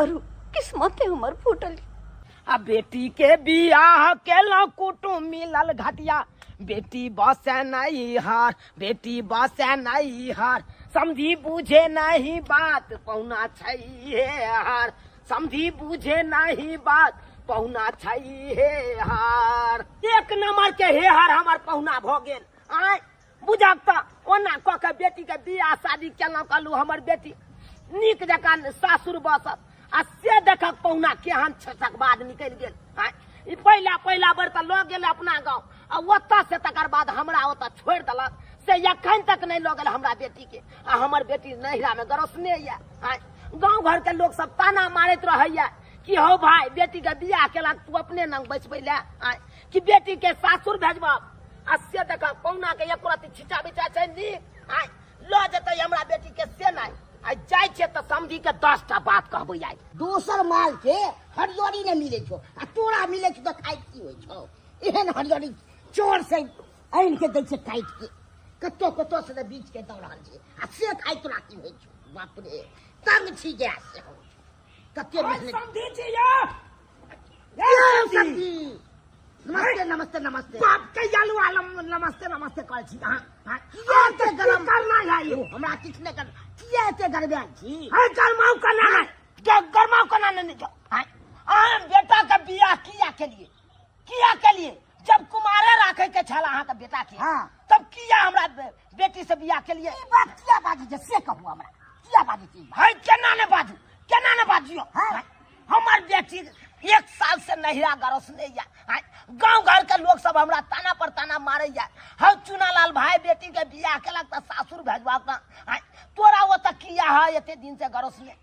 करू, किस्मते हमर फूटल। आ बेटी के बियाह केलहुँ कुटुम मिलल घटिया, बेटी बसे नहीं हार, बेटी बसे नहीं हार, समझी बुझे नहीं बात पहुना छै हे हार, समझी बुझे नहीं बात पहुना छै हे हार। एक नंबर के हे हार हमर पहुना भऽ गेल। आय बुझक तऽ ओना कऽ के बेटी के बियाह शादी केलहुँ, कहलहुँ हमर बेटी नीक जकाँ सासुर बसत, आ से देखक पहुना केहन छसक बाद निकलि गेल। आँय, ई पहिला पहिला बेर तऽ लऽ गेल अपना गाँव, आ ओतऽ से तकर बाद हमरा ओतऽ छोड़ि देलक, से एखन तक नहि लऽ गेल हमरा बेटी के, आ हमर बेटी नैहरा मे गरसने यऽ। आँय, गाँव घर के लोक सब ताना मारैत रहैया कि हौ भाई बेटी के बियाह केलक तू अपने नंग बैसबै ले, आँय कि बेटी के सासुर भेजबह, आ से देखक पहुना के एको रत्ती छिचा बिचा छै नीक, आँय लऽ जेतै हमरा बेटी के से नहि। आ जाइ छियै तऽ समझी के 10टा बात कहबै। आइ दोसर माल के हरियरी नहि मिलै छौ, आ तोरा मिलै छौ तऽ खाइ की होइ छौ? एहन हरियरी चोर से आनि के दै छै काटि के, कतौ कतौ से बीच के दऽ रहल छै, आ से खाइ तोरा की होइ छौ? बाप रे, तंग छी गैस से हम। कते मेहनत। समझी छी यौ। समझी। नमस्ते नमस्ते नमस्ते। बाप के आलू आलम नमस्ते नमस्ते कहै छी अहाँ। हाँ, किया एते गरम करना है यौ? हमरा किछु नहि करना। किया एते गरमायल छी? है गरमाउ केना नहि, गरमाउ केना नहि जाउ। हाँ, अहाँ बेटा के बियाह किया केलिए? किया केलिए? जब कुमारे राखे के छल अहाँ के बेटा के, हाँ। तब किया हमरा बेटी से बियाह केलिए? ई बात किया बाजै छै से कहू हमरा, किया बाजै छी? है केना नहि बाजू, केना नहि बाजियौ? हाँ। हमर बेटी 1 साल से नहिरा गरसने या, गांव घर के लोग सब हमरा ताना पर ताना मारे या, हम चुनालाल भाई बेटी के बियाह केलक तऽ सासुर भेजबाक ना, तोरा ओतऽ किया है एते दिन से गरसने?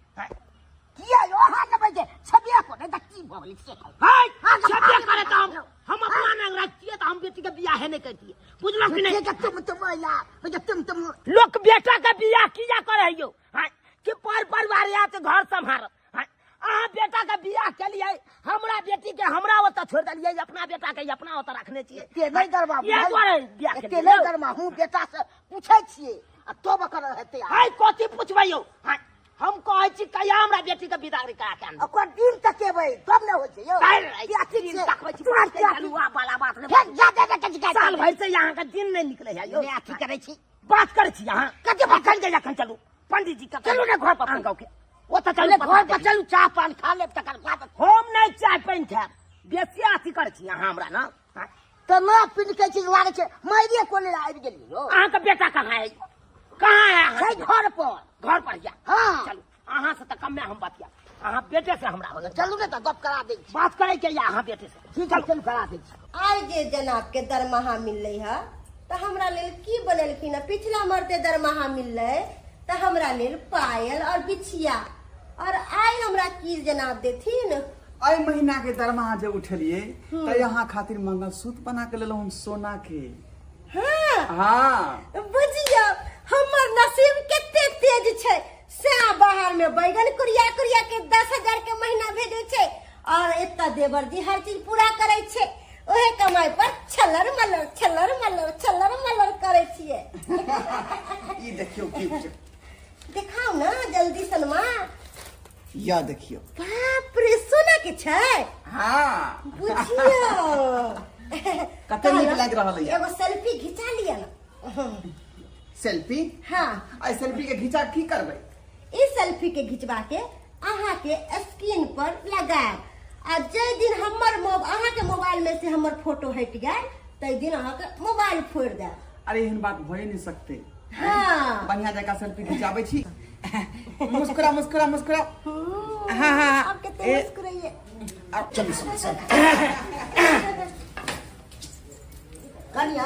किया यो अहाँ के बजे छबिया को नहीं तऽ की भऽ गेलै से कहू। है, हाँ, तऽ छबिया भाग करे तऽ जाउ। हम अपना नंग रखतियै तऽ हम बेटी के बियाह नहि करतियै, बुझलहुँ कि नहि? के तुम तुम अइला, के तुम तुम लोक बेटा के बियाह किया करे यौ? हाँ, कि पर परिवार या तऽ घर सम्हारत। हाँ, अहाँ बेटा के बियाह केलियै, हमरा बेटी के हमरा ओतऽ छोड़ि देलियै, अपना बेटा के अपना ओतऽ रखने छियै। एते नहि गरमा इएह दुआरे बियाह एते केलियै। नहि गरमा, हम बेटा से पूछै छियै आ तब एकर हेतै। हाय कथी पुछबै यौ? हाय, हम कहै छी कहिया हमरा बेटी के विदागरी करा के आनबै। ओकर दिन तकेबै तब ने होइ छै यौ। काल्हि राति किया ठीक दिन छै? तकबै छी, तुरंत बात किया हलुआ वाला बात नहि फेर जा, जा, जा, जा, जा, जा। साल भरि से अहाँके दिन नहि निकलै है यौ। नहि अथी करै छी। बात करै छी अहाँ। कथी बात? अखन के अखन चलू पंडित जी के चलू ने घर पर। अहाँ गाँव के। ओतऽ चलू, चलू घर पर पता चलू, चाह पान खा लेब तकर बाद। हम नहि चाय पानि खायब, बेसी अथी करै छी अहाँ हमरा ने। हाँ? तऽ न पिनकै छी लागै छै मारिए कोने लए आबि गेलियै यौ। अहाँके बेटा कहाँ है? कहाँ है अहाँके छै बेटा? घर पर। घर पर या? हाँ। चलू अहाँ से तऽ कमे हम बतिया, अहाँ बेटे से हमरा हो गेल। चलू ने तऽ गप करा दै छी। बात करै के या अहाँ बेटे से? ठीक है, चलू करा दै छी। आइ जे जनाब के दरमाहा मिललै है तऽ हमरा लेल की बनेलखिन है? पिछला मरते दरमाहा मिललै तऽ हमरा लेल पायल और बिछिया, और आइ हमरा की जनाब देथिन? एहि महीना के दरमाहा जे उठेलिए तऽ यहाँ खातिर मंगलसूत्र बना के लेलहुँ हम सोना के। हाँ। हाँ। बुझियौ हमर नसीब कते तेज छै, से बाहर में बैगन कुरिया कुरिया के 10,000 के महीना भेजै छै, और एतऽ देवर जी हर चीज पूरा करै छै, ओहे कमाई पर छलर मलर छलर मलर छलर मलर करै छियै। ई देखियौ की छै। देखाउ ना जल्दी सनमा। या देखियौ। बाप रे, सोना के छै? हाँ। बुझियौ कते नीक लागि रहल है। एगो सेल्फी घिचा लिअ ना। सेल्फी? हाँ। आ सेल्फी के घिचा की करबै? ई सेल्फी के घिचबा के अहाँ के स्क्रीन पर लगायब, आ जे दिन हमर अहाँ के मोबाइल में से हमर फोटो हटि गेल तै दिन अहाँ के मोबाइल फोड़ि देब। अरे एहन बात भए नहीं सकते। हाँ। बढ़िया जगह सेल्फी घिचाबै छी। मुस्कुरा मुस्कुरा मुस्कुरा। हाँ, हाँ, हाँ। अब कते ए। मुस्कुराइए। अब चलू, चलू, चलू। कनिया,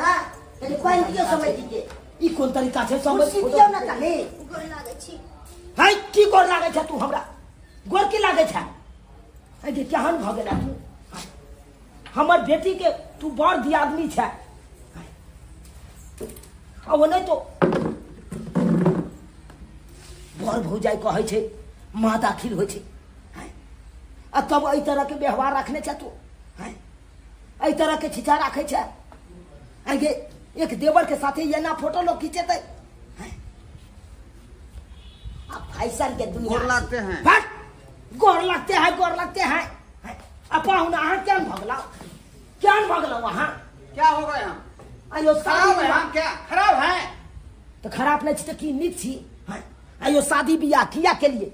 कनि पानि दियौ समय जी के। ई कोन तरीका छै? समय कुर्सी दियौ ने कनि। गोर लागै छी। है, की गोर लागै छै तू हमरा? गोर की लागै छै? है जे केहन भऽ गेला तू? हमर बेटी के तू बड़ दियादनी छै। आ ओ नहि तो बड़ भौजाइ कहै छै माँ दाखिल होइ छै, आ तब एहि तरह के व्यवहार रखने छै तू, एहि तरह के छिछा राखै छै। आगे एक देवर के साथे एना फोटो लोग खींचेतै। आ फैशन के दुनिया गोर लागते हैं। भाग। गोर लगते हैं, गोर लगते हैं। अपाहुन अहाँ केहन भऽ गेलौ, केहन भऽ गेलौ अहाँ? क्या हो गए हम? आयो खराब है हम? क्या खराब है? तो खराब नहीं छी तो की नीक छी? आयो शादी बियाह किया के लिए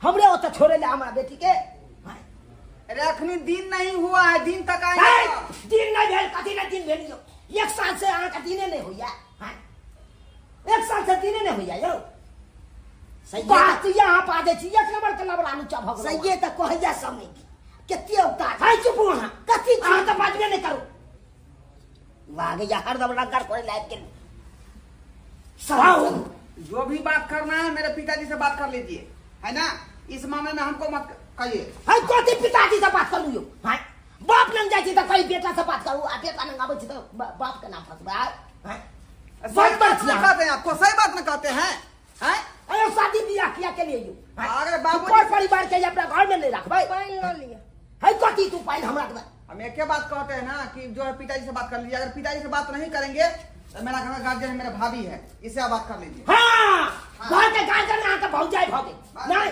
हमरे ओतऽ छोड़े ले हमरा बेटी के? अरे अखनी दिन नहीं हुआ है, दिन तक आएंगे। दिन नहीं भेल, कथी नहीं दिन भेल यौ? एक साल से अहाँ के दिने नहीं होइया। एक साल से दिने नहीं होइया यौ। बात यहाँ पा दै छी, एक नंबर के लबड़ा नुचा भऽ गेलौ। सहिए तऽ कहैया समय कते औकात है। चुप अहाँ, कथी अहाँ तऽ बाजबे नहि करू। वाह हरदम रगड़ करे लायक गेल। सराउ जो भी बात करना है मेरे पिताजी से बात कर लीजिए, है ना? इस मामले में हमको मत कहिए। है कथी पिताजी से बात करू यौ? है बाप लग जाइ छी तऽ कही बेटा से बात करू, आ बेटा लग आबै छी तऽ बाप के नाम फसबै। सही बात न कहते हैं आपको, सही बात न कहते हैं। हैं? अरे शादी बियाह किया के लिए यौ? अरे बाबू पर परिवार के अपना घर में नहीं रखबै। पानि लऽ लिअ। है कथी तू पानि हमरा देबै? हम एक बात कहते हैं ना कि जो है पिताजी से बात कर लीजिए। अगर पिताजी से बात नहीं करेंगे तो मेरा घर का गार्जियन है, मेरा भाभी है, इससे आप बात कर लीजिए। हाँ, घर के गार्जियन अहाँ के भौजाई भऽ गेल। नहीं